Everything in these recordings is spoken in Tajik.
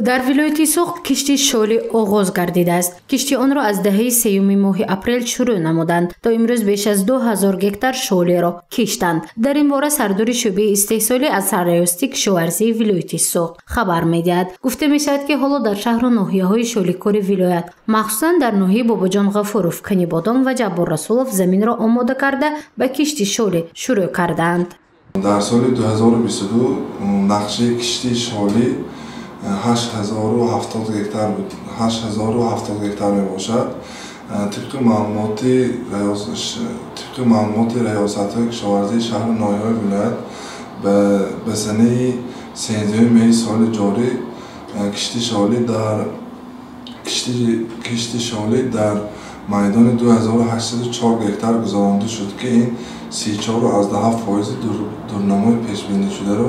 Дар вилояти Суғд кишти шолӣ оғоз гардидааст. Кишти онро аз даҳаи сеюми моҳи апрел шурӯъ намуданд. То имрӯз беш аз 2000 гектар шолиро киштанд. Дар ин бора сардори шӯъбаи истеҳсолӣ аз сарраёсати кишоварзии вилояти Суғд хабар медиҳад. Гуфта мешавад, ки ҳоло дар шаҳру ноҳияҳои шоликори вилоят, махсусан дар ноҳияи Бобоҷон Ғафуров, Канибодом ва Ҷаббор Расулов заминро омода карда ба кишти шолӣ шурӯъ кардаанд. Дар соли 2022 нақшаи кишти шолӣ 8070 гектар буд. 8070 гектар мебошад. Тибқи маълумоти раёсатҳои кишоварзии шаҳру ноҳияҳои вилоят ба санаи 13 меи соли ҷорӣ кишти шолӣ дар майдони 2804 гектар гузаронда шуд, ки ин 34,7% дурнамои пешбинишударо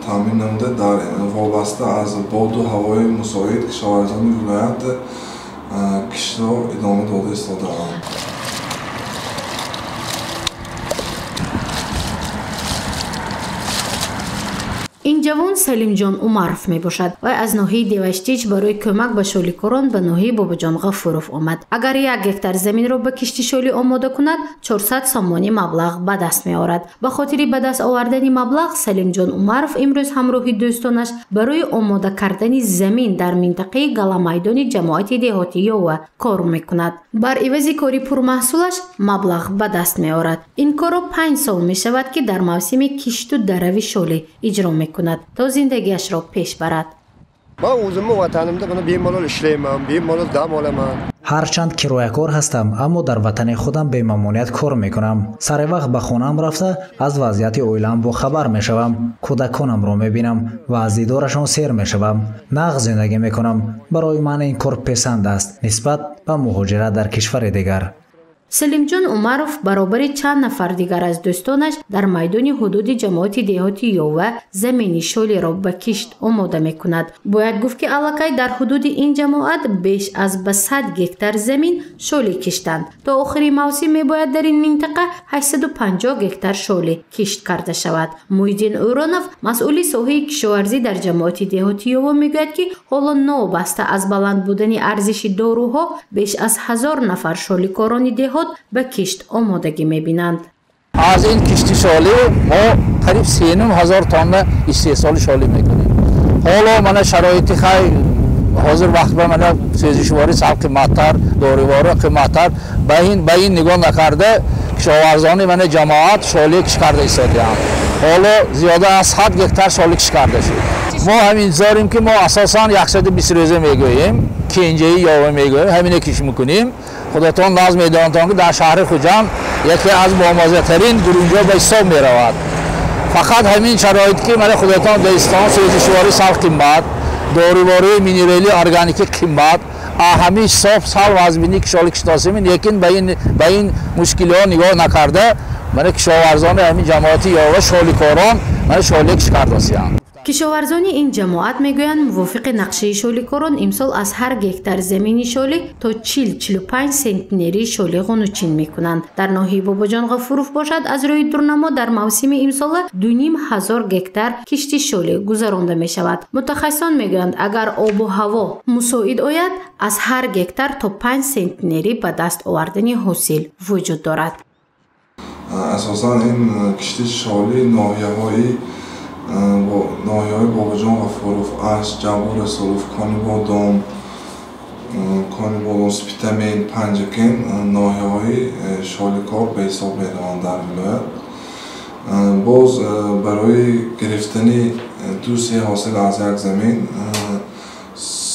таъмин намуда. Дар вобаста аз боду ҳавои мусоид кишоварзони вилоят киштро идома дода истодаанд. Ин ҷавон Салимҷон Умаров мебошад. Вай аз ноҳияи Деваштич барои кӯмак ба шоликорон ба ноҳияи Бобоҷон Ғафуров омад. Агар як гектар заминро ба кишти шолӣ омода кунад, 400 сомонӣ маблағ ба даст меорад. Ба хотири ба даст овардани маблағ Салимҷон Умаров имрӯз ҳамроҳи дӯстонаш барои омода кардани замин дар минтақаи Галамайдони ҷамоати деҳоти Ёва кор мекунад. Бар ивази кори пурмаҳсулаш маблағ ба даст меорад. Ин корро 5 сол мешавад, ки дар мавсими кишту дарави шолӣ иҷро мекунад то зиндагиашро пеш барад. Ман o'zimni vatanimda buni bemalol ishlayman, bemalol dam olaman. Ҳарчанд кироякор ҳастам, аммо дар ватани худам бемамоният кор мекунам. Сари вақт ба хонаам рафта аз вазъияти оилаам бохабар мешавам, кӯдаконамро мебинам ва аз дидорашон сер мешавам. Нағз зиндагӣ мекунам. Барои ман ин кор писанд аст нисбат ба муҳоҷират дар кишвари дигар. Салимҷон Умаров баробари чанд нафар дигар аз дӯстонаш дар майдони ҳудуди ҷамоати деҳоти Ёва замини шолиро ба кишт омода мекунад. Бояд гуфт, ки аллакай дар ҳудуди ин ҷамоат беш аз ба 100 гектар замин шолӣ киштанд. То охири мавсим мебояд дар ин минтақа 850 гектар шолӣ кишт карда шавад. Муҳиддин Уронов, масъули соҳаи кишоварзӣ дар ҷамоати деҳоти Ёва, мегӯяд, ки ҳоло новобаста аз баланд будани арзиши доруҳо беш аз 1000 нафар шоликорони деҳот ба кишт омодагӣ мебинанд. Аз ин кишти шолӣ мо қариб 3500 тонна истеҳсоли шолӣ мекунем. Ҳоло мана шароити хай ҳозир вақт ба мана сӯзишворӣ сал қиматтар, доруворӣ қиматтар, ба ин нигоҳ накарда кишоварзони мана ҷамоат шолӣ кишт карда истодаанд. Ҳоло зиёда аз 100 гектар шолӣ кишт карда шуд. Мо ҳам интизорем, ки мо асосан 120 рӯза мегӯем, кенҷаи Ёва мегӯем, ҳамине кишт мекунем. Худотон наз медонтон, ки дар шаҳри Хуҷанд яке аз бомаззатарин гурунҷо ба ҳисоб меравад. Фақат ҳамин шароит, ки мана худотон деҳистон сӯзишворӣ сал қимат, дорувории минералӣ органикӣ қимат, ҳамин ҳисоб сал вазбинӣ кишоли киштосем, лекин ба ин мушкилиҳо нигоҳ накарда мана кишоварзони ҳамин ҷамоати Ёва шоликорон мана шолӣ кишт кардосиянд. Кишоварзони ин ҷамоат мегӯянд, мувофиқи нақшаи шоликорон имсол аз ҳар гектар замини шолӣ то 40-45 сентнери шолӣ ғунучин мекунанд. Дар ноҳияи Бобоҷон Ғафуров бошад, аз рӯи дурнамо дар мавсими имсола 2500 гектар кишти шолӣ гузаронда мешавад. Мутахассисон мегӯянд, агар обу ҳаво мусоид ояд, аз ҳар гектар то 5 сентнери ба даст овардани ҳосил вуҷуд дорад. Асосан ин кишти шолӣ ноҳияҳои Бобоҷон Ғафуров, Ашт, Ҷаббор Расулов, Конибодом, Спитамен, Панҷакент ноҳияҳои шоликор ба ҳисоб мераванд дар вилоят. Боз барои гирифтани 2-3 ҳосил аз як замин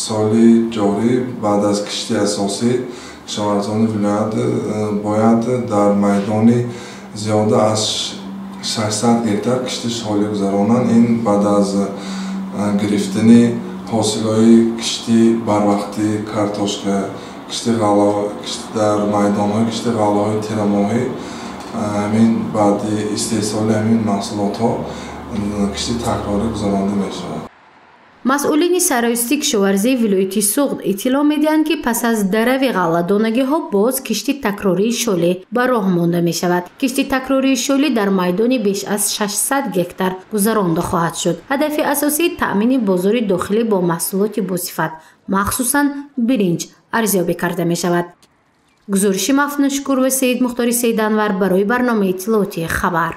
соли ҷорӣ баъд аз кишти асосӣ кишоварзони вилоят бояд дар майдони зиёда аз 600 гектар кишти шолӣ гузаронанд. Ин баъд аз гирифтани ҳосилҳои кишти барвақтӣ картошка, кишти ғалла, дар майдонҳои кишти ғаллаҳои тирамоҳӣ, ҳамин баъди истеҳсоли ҳамин маҳсулотҳо кишти такрорӣ гузаронда мешавад. Масъулини сарраёсати кишоварзии вилояти Суғд иттилоъ медиҳанд, ки пас аз дарави ғалладонагиҳо боз кишти такрории шолӣ ба роҳ монда мешавад. Кишти такрории шолӣ дар майдони беш аз 600 гектар гузаронда хоҳад шуд. Ҳадафи асосӣ таъмини бозори дохилӣ бо маҳсулоти босифат, махсусан биринҷ, арзёбӣ карда мешавад. Гузориши Мафнушкур ва Саид Мухтори Саиданвар барои барномаи иттилоотии «Хабар».